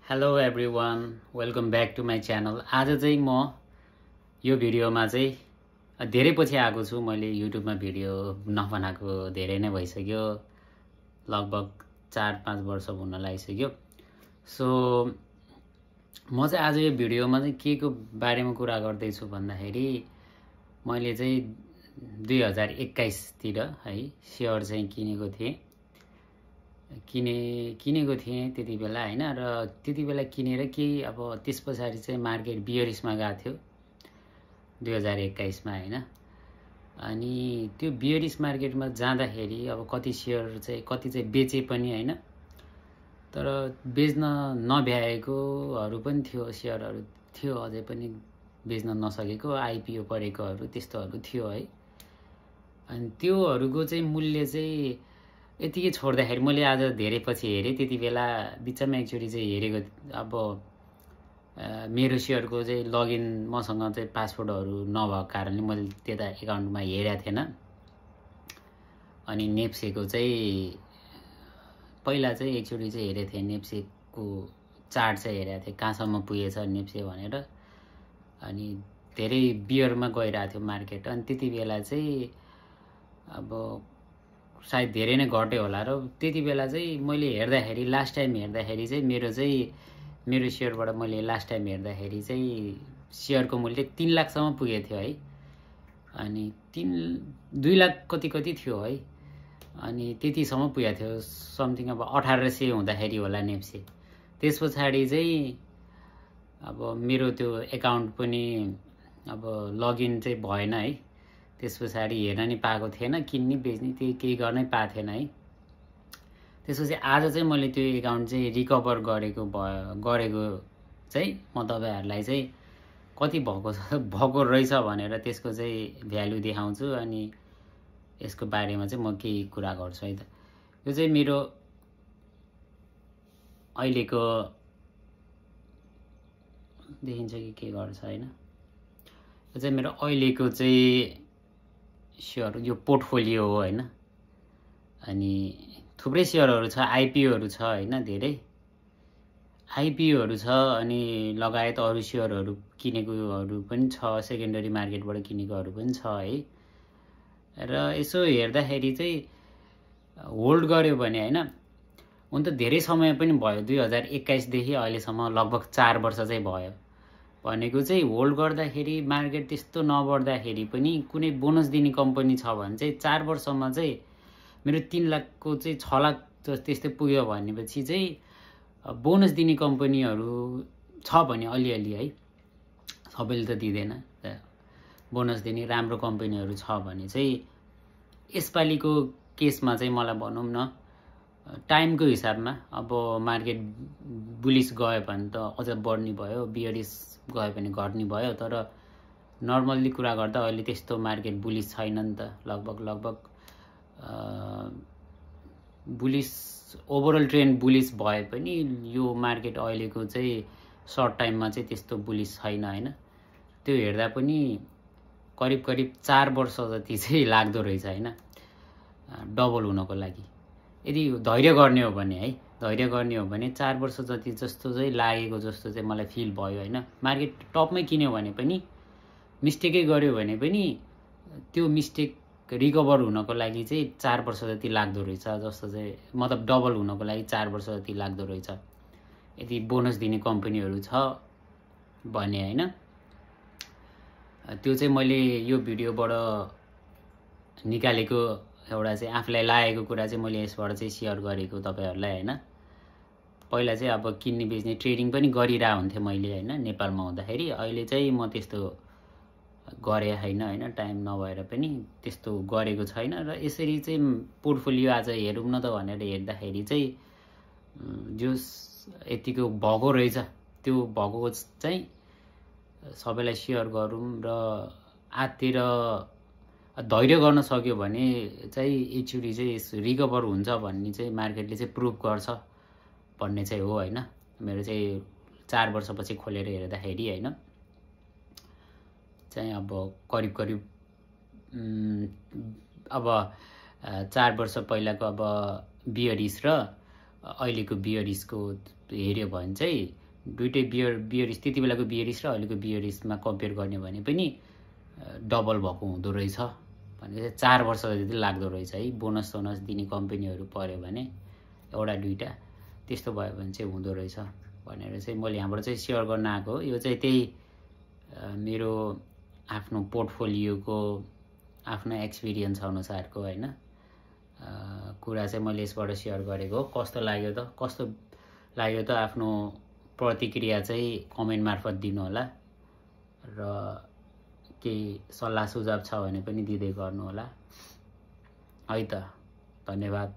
Hello everyone, welcome back to my channel. आज चाहिँ म यो भिडियोमा चाहिँ धेरै पछि आएको छु। मैले युट्युबमा भिडियो नबनाएको धेरै नै भइसक्यो, लगभग 4-5 वर्ष हुन लागिसक्यो। सो म चाहिँ आज यो भिडियोमा चाहिँ के को बारेमा कुरा गर्दैछु भन्दाखेरि मैले चाहिँ 2021 तिर है सेयर चाहिँ किनेको थिएँ त्यति बेला हैन। र त्यति बेला किनेर केही अब त्यस पछाडि चाहिँ मार्केट बियरिसमा गएको थियो 2021 मा हैन। अनि त्यो बियरिस मार्केटमा जाँदाखेरि अब कति चाहिँ बेचे पनि हैन, तर बेच्न नभ्याएकोहरू पनि थियो, सेयरहरू थियो अझै पनि बेच्न नसकेको, आइपिओ परेकोहरू त्यस्तोहरू थियो है। अनि त्योहरूको चाहिँ मूल्य चाहिँ यतिकै छोड्दाखेरि मैले आज धेरै पछि हेरेँ। त्यति बेला बिचमा एकचोटि चाहिँ हेरेको, अब मेरो सेयरको चाहिँ लगइन मसँग चाहिँ पासवर्डहरू नभएको कारणले मैले त्यता एकाउन्टमा हेरेको थिएन। अनि नेप्सेको चाहिँ पहिला चाहिँ एकचोटि चाहिँ हेरेको थिएँ, नेप्सेको चार्ट चाहिँ हेरेको थिएँ कहाँसम्म पुगेछ नेप्से भनेर। अनि धेरै बियरमा गइरहेको थियो मार्केट। अनि त्यति बेला चाहिँ अब सायद धेरै नै घट्यो होला। र त्यति बेला चाहिँ मैले हेर्दाखेरि लास्ट टाइम हेर्दाखेरि चाहिँ मेरो सेयरबाट मैले लास्ट टाइम हेर्दाखेरि चाहिँ सेयरको मूल्य 3 लाखसम्म पुगेको थियो है। अनि 2 लाख कति थियो है। अनि त्यतिसम्म पुगेको थियो, समथिङ अब 1800 हुँदाखेरि होला नेप्से। त्यस पछाडि चाहिँ अब मेरो त्यो एकाउन्ट पनि अब लगइन चाहिँ भएन है। त्यस पछाडि हेर्न नि पाएको थिएन, किन्ने बेच्ने केही गर्नै पाएको थिएन है। त्यसपछि आज चाहिँ मैले त्यो एकाउन्ट चाहिँ रिकभर गरेको चाहिँ म तपाईहरुलाई चाहिँ कति भएको रहेछ भनेर त्यसको चाहिँ भ्यालु देखाउँछु। अनि यसको बारेमा चाहिँ म केही कुरा गर्छु है त। यो चाहिँ मेरो अहिलेको देखिन्छ कि के गर्छ हैन। यो चाहिँ मेरो अहिलेको चाहिँ सेयर, यो पोर्टफोलियो हो हैन। अनि थुप्रै सेयरहरू छ, आइपिओहरू छ हैन, धेरै आइपिओहरू छ। अनि लगायत अरु सेयरहरू किनेकोहरू पनि छ, सेकेन्डरी मार्केटबाट किनेकोहरू पनि छ है। र यसो हेर्दाखेरि चाहिँ होल्ड गर्यो भने हैन, हुन त धेरै समय पनि भयो, 2021 देखि अहिलेसम्म लगभग 4 वर्ष चाहिँ भयो। भनेको चाहिँ होल्ड गर्दाखेरि मार्केट त्यस्तो नबढ्दाखेरि पनि कुनै बोनस दिने कम्पनी छ भने चाहिँ 4 वर्षमा चाहिँ मेरो 3 लाखको चाहिँ 6 लाख त्यस्तै पुग्यो भनेपछि चाहिँ बोनस दिने कम्पनीहरू छ भने अलिअलि है, सबैले त दिँदैन, बोनस दिने राम्रो कम्पनीहरू छ भने चाहिँ यसपालिको केसमा चाहिँ मलाई भनौं न टाइमको हिसाबमा अब मार्केट बुलिश गयो भने त अझ बढ्ने भयो, बियरिश गयो भने घट्ने भयो। तर नर्मल्ली कुरा गर्दा अहिले त्यस्तो मार्केट बुलिश छैन नि त। लगभग बुलिश ओभरअल ट्रेन्ड बुलिश भए पनि यो मार्केट अहिलेको चाहिँ सर्ट टाइममा चाहिँ त्यस्तो बुलिश छैन हैन। त्यो हेर्दा पनि करिब 4 वर्ष जति चाहिँ लाग्दो रहेछ हैन डबल हुनको लागि। यदि धैर्य गर्ने हो भने है, धैर्य गर्ने हो भने 4 वर्ष जति जस्तो चाहिँ लागेको जस्तो चाहिँ मलाई फिल भयो हैन। मार्केट टपमै किन्यो भने पनि, मिस्टेकै गर्यो भने पनि त्यो मिस्टेक रिकभर हुनको लागि चाहिँ 4 वर्ष जति लाग्दो रहेछ, जस्तो चाहिँ मतलब डबल हुनको लागि 4 वर्ष जति लाग्दो रहेछ यदि बोनस दिने कम्पनीहरू छ भने हैन। त्यो चाहिँ मैले यो भिडियोबाट निकालेको एउटा चाहिँ आफुलाई लागेको कुरा चाहिँ मैले यसबाट चाहिँ शेयर गरेको तपाईहरुलाई हैन। पहिला चाहिँ अब किन्ने बेच्ने ट्रेडिङ पनि गरिरा हुन्थे मैले हैन नेपालमा हुँदाखेरि। अहिले चाहिँ म त्यस्तो गरे हैन, टाइम नभएर पनि त्यस्तो गरेको छैन। र यसरी चाहिँ पोर्टफोलियो आज हेरौँ न त भनेर हेर्दाखेरि चाहिँ जो यतिको भएको रहेछ त्यो भएको चाहिँ सबैलाई शेयर गरौँ। र आतिर धैर्य गर्न सक्यो भने चाहिँ एकचोटि चाहिँ रिकभर हुन्छ भन्ने चाहिँ मार्केटले चाहिँ प्रुभ गर्छ भन्ने चाहिँ हो हैन। मेरो चाहिँ 4 वर्षपछि खोलेर हेर्दाखेरि हैन चाहिँ अब करिब अब 4 वर्ष पहिलाको अब बियरिस र अहिलेको बियरिसको हेऱ्यो भने चाहिँ दुइटै बियरिस त्यति बेलाको बियरिस र अहिलेको बियरिसमा कम्पेयर गर्ने भने पनि डबल भएको हुँदो रहेछ भने 4 वर्ष जति लाग्दो रहेछ है। बोनस सोनस दिने कम्पनीहरू पर्यो भने एउटा दुईटा त्यस्तो भयो भने चाहिँ हुँदो रहेछ भनेर चाहिँ मैले यहाँबाट चाहिँ सेयर गर्न आएको हो। यो चाहिँ त्यही मेरो आफ्नो पोर्टफोलियोको आफ्नो एक्सपिरियन्स अनुसारको हैन कुरा चाहिँ मैले यसबाट सेयर गरेको हो। कस्तो लाग्यो त आफ्नो प्रतिक्रिया चाहिँ कमेन्ट मार्फत दिनु होला र केही सल्लाह सुझाव छ भने पनि दिँदै गर्नु होला है त। धन्यवाद।